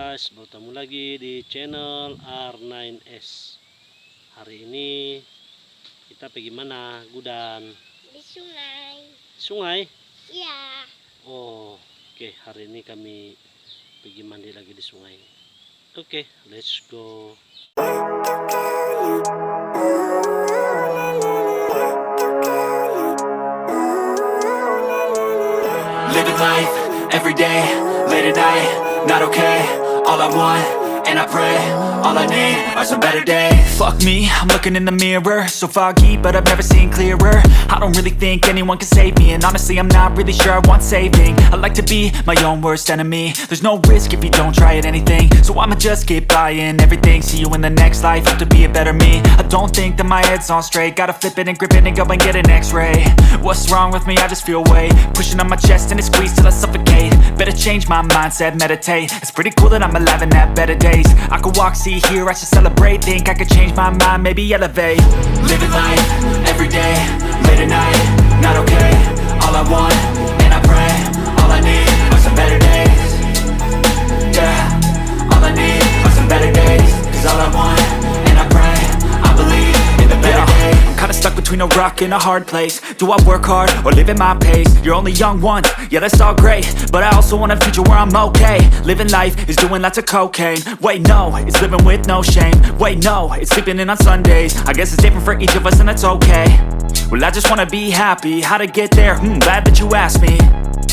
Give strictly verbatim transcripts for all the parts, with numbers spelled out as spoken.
Guys, bertemu lagi di channel R nine S. Hari ini kita pergi mana, Gudan? Di sungai. Sungai? Iya. Oh, oke. Hari ini kami pergi mandi lagi di sungai. Oke, let's go. Living life every day, late at night, not okay. All I want, and I pray, all I need are some better days. Fuck me, I'm looking in the mirror, so foggy, but I've never seen clearer. I don't really think anyone can save me, and honestly, I'm not really sure I want saving. I like to be my own worst enemy. There's no risk if you don't try at anything, so I'ma just keep buying everything. See you in the next life, have to be a better me. I don't think that my head's on straight, gotta flip it and grip it and go and get an x-ray. What's wrong with me? I just feel weight pushing on my chest and it squeezes till I suffocate. Better change my mindset, meditate. It's pretty cool that I'm alive and have better days. I could walk, see, hear, I should celebrate. Think I could change my mind, maybe elevate. Living life every day, late at night, not okay. All I want, and I pray, all I need are some better days. Yeah, all I need are some better days. 'Cause all I want, and I pray, I believe in the better days. I'm kinda stuck between a rock and a hard place. Do I work hard or live at my pace? You're only young once, yeah, that's all great, but I also want a future where I'm okay. Living life is doing lots of cocaine. Wait, no, it's living with no shame. Wait, no, it's sleeping in on Sundays. I guess it's different for each of us, and that's okay. Well, I just wanna be happy. How to get there? Hmm, glad that you asked me.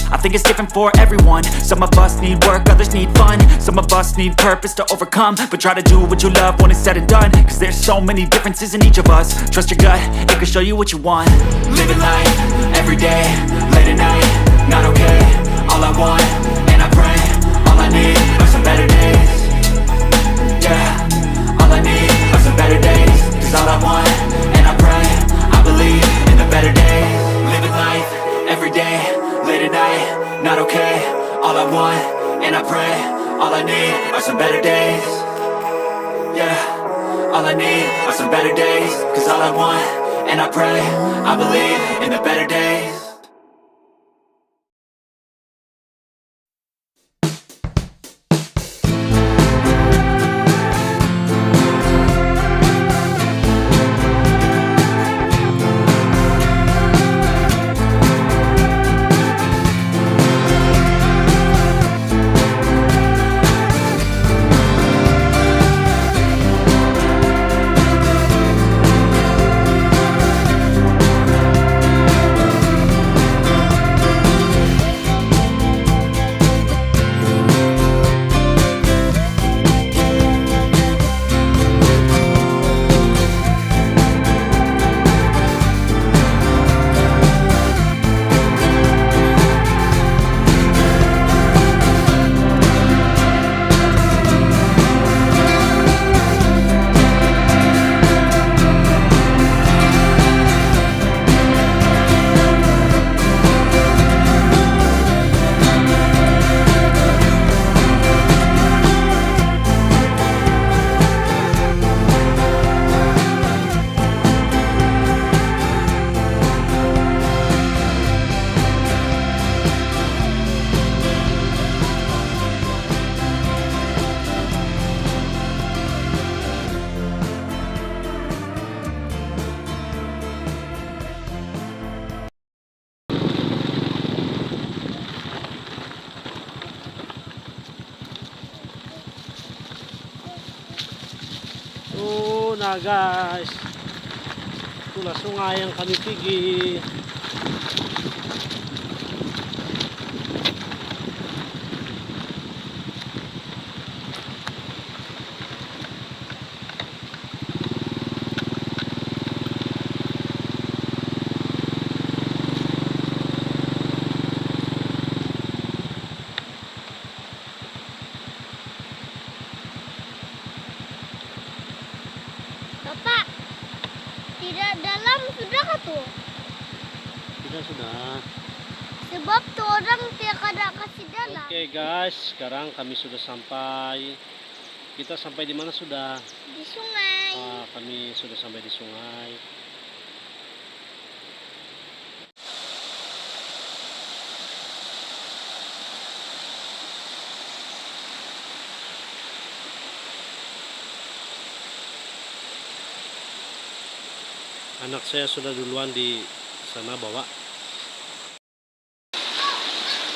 I think it's different for everyone. Some of us need work, others need fun. Some of us need purpose to overcome, but try to do what you love when it's said and done. 'Cause there's so many differences in each of us. Trust your gut, it can show you what you want. Living life every day, late at night, not okay. All I want, and I pray, all I need are some better days. Yeah, all I need are some better days. 'Cause all I want, and I pray, I believe in the better days. Living life every day, late at night, not okay. All I want, and I pray, all I need are some better days. Yeah, all I need are some better days. 'Cause all I want, and I pray, I believe in the better days. Tuh, nah, guys. Itulah sungai yang kami pigi. Bapak, tidak dalam sudah kah tu? Tidak sudah. Sebab tu orang tidak kada kasih dalam. Oke, guys, sekarang kami sudah sampai. Kita sampai di mana sudah? Di sungai. Ah, kami sudah sampai di sungai. Anak saya sudah duluan di sana bawah.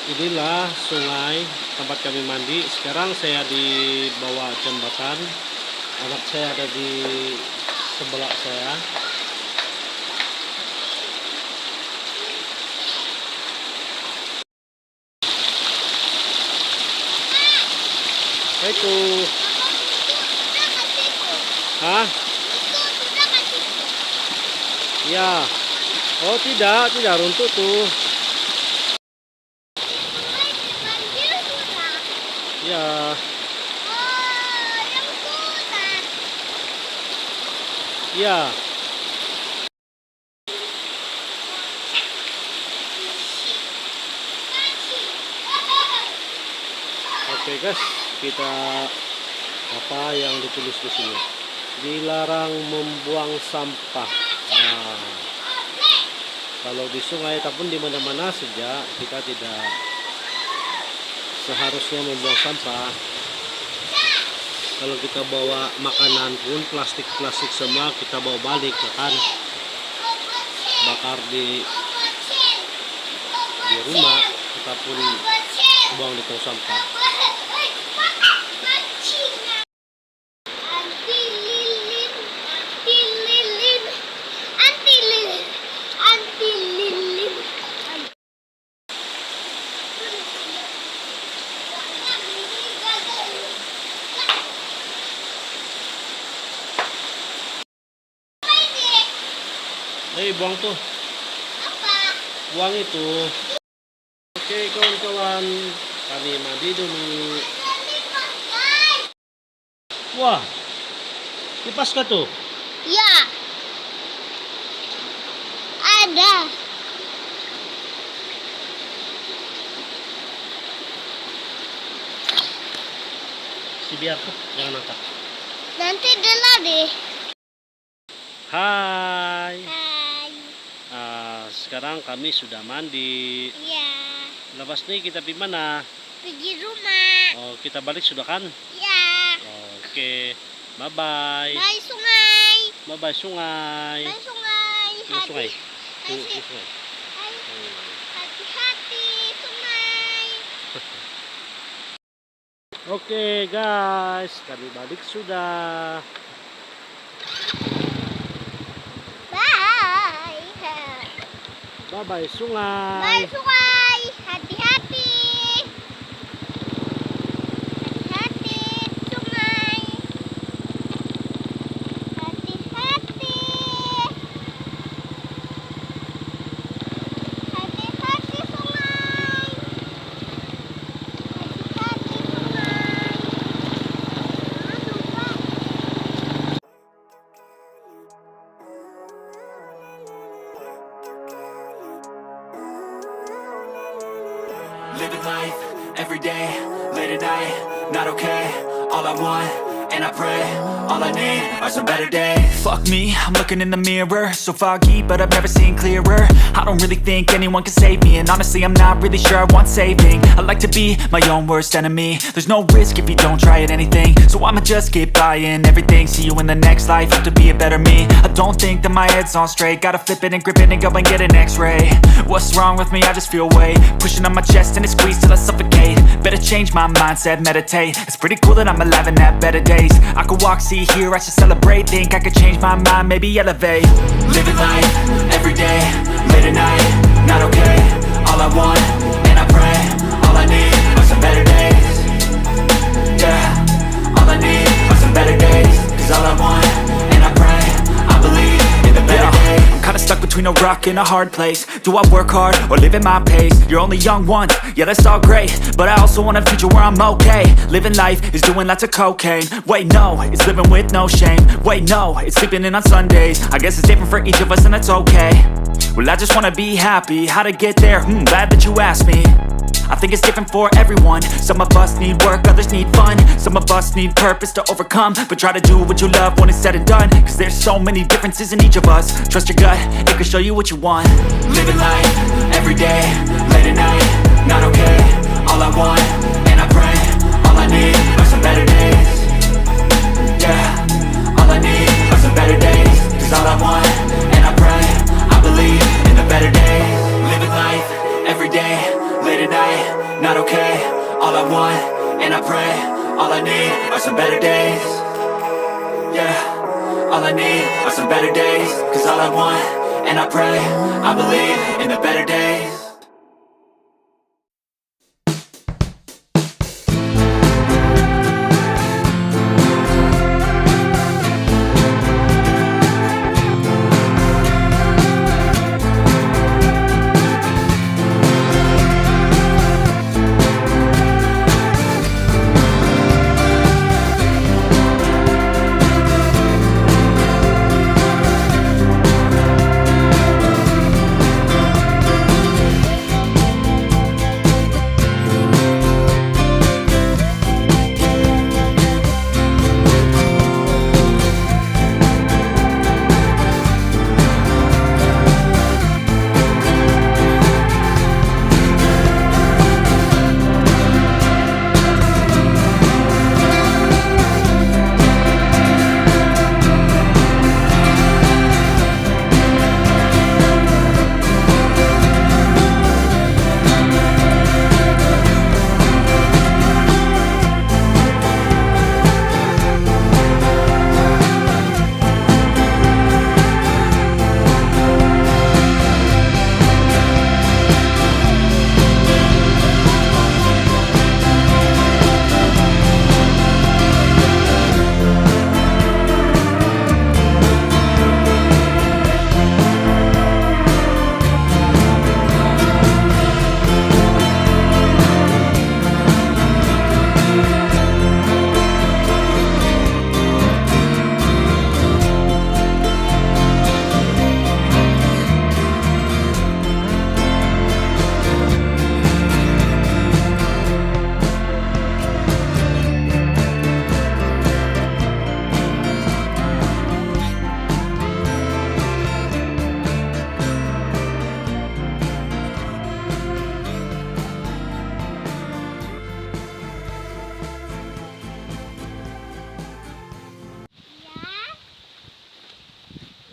Inilah sungai tempat kami mandi. Sekarang saya di bawah jembatan. Anak saya ada di sebelah saya. Apa itu? Hah? Ya. Oh, tidak, tidak runtuh tu. Ya. Ya. Oke, guys, kita apa yang ditulis di sini? Dilarang membuang sampah. Nah, kalau di sungai ataupun di mana-mana saja, kita tidak seharusnya membuang sampah. Kalau kita bawa makanan pun, plastik-plastik semua kita bawa balik, ya kan? Bakar di, di rumah ataupun buang di tong sampah. Aunty Lilin, Aunty Lilin, Aunty Lilin, Aunty Lilin. Eh, buang tu. Apa? Buang itu. Oke, kawan-kawan, kami mandi dulu. Wah, kipas kah tu? Ya. Ada. Si biar tu, jangan angkat. Nanti dia lari. Hai. Hai. Ah, sekarang kami sudah mandi. Iya. Lepas ni kita pi mana? Pergi rumah. Oh, kita balik sudah kan? Iya. Oke. Bye-bye. Bye, sungai. Bye-bye, sungai. Bye, sungai. Ini sungai. Hati-, ini, ini sungai. Hai. Hmm. Hati-hati, sungai. Oke, guys, kami balik sudah. Bye. Bye-bye, sungai. Bye, sungai. Hati-hati. Hati-hati, sungai. Hati-hati. Hati-hati, sungai. Living life every day, late at night, not okay. All I want, and I pray, all I need are some better days. Fuck me, I'm looking in the mirror, so foggy, but I've never seen clearer. I don't really think anyone can save me, and honestly, I'm not really sure I want saving. I like to be my own worst enemy. There's no risk if you don't try at anything, so I'ma just keep buying everything. See you in the next life, have to be a better me. I don't think that my head's on straight, gotta flip it and grip it and go and get an x-ray. What's wrong with me? I just feel weight pushing on my chest and it squeezes till I suffocate. Better change my mindset, meditate. It's pretty cool that I'm alive and have better days. I could walk, see, hear, I should celebrate. Think I could change my mind, maybe elevate. Living life every day, late at night, not okay. All I want, and I pray, all I need are some better days. Yeah, all I need are some better days. 'Cause all I want, and I pray, I believe in the better days. I'm kinda stuck between a rock and a hard place. Do I work hard or live at my pace? You're only young once, yeah, that's all great, but I also want a future where I'm okay. Living life is doing lots of cocaine. Wait, no, it's living with no shame. Wait, no, it's sleeping in on Sundays. I guess it's different for each of us, and that's okay. Well, I just wanna be happy. How to get there? Hmm, glad that you asked me. I think it's different for everyone. Some of us need work, others need fun. Some of us need purpose to overcome. But try to do what you love when it's said and done. 'Cause there's so many differences in each of us. Trust your gut, it can show you what you want. Living life every day, late at night, not okay. All I want, and I pray, all I need are some better days. Yeah, all I need are some better days. 'Cause all I want, and I I want, and I pray, I believe in the better days. Ya,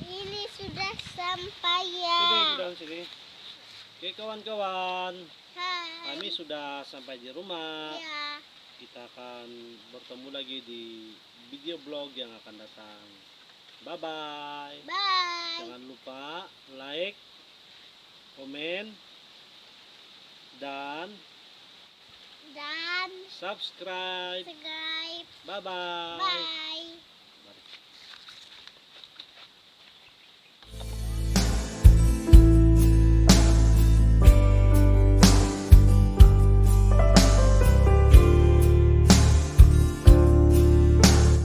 ini sudah sampai ya. Sini, sudah sini. Oke, kawan-kawan. Hai. Kami sudah sampai di rumah. Ya. Kita akan bertemu lagi di video blog yang akan datang. Bye-bye. Bye. Jangan lupa like, komen, dan Dan subscribe. Subscribe. Bye-bye. Bye.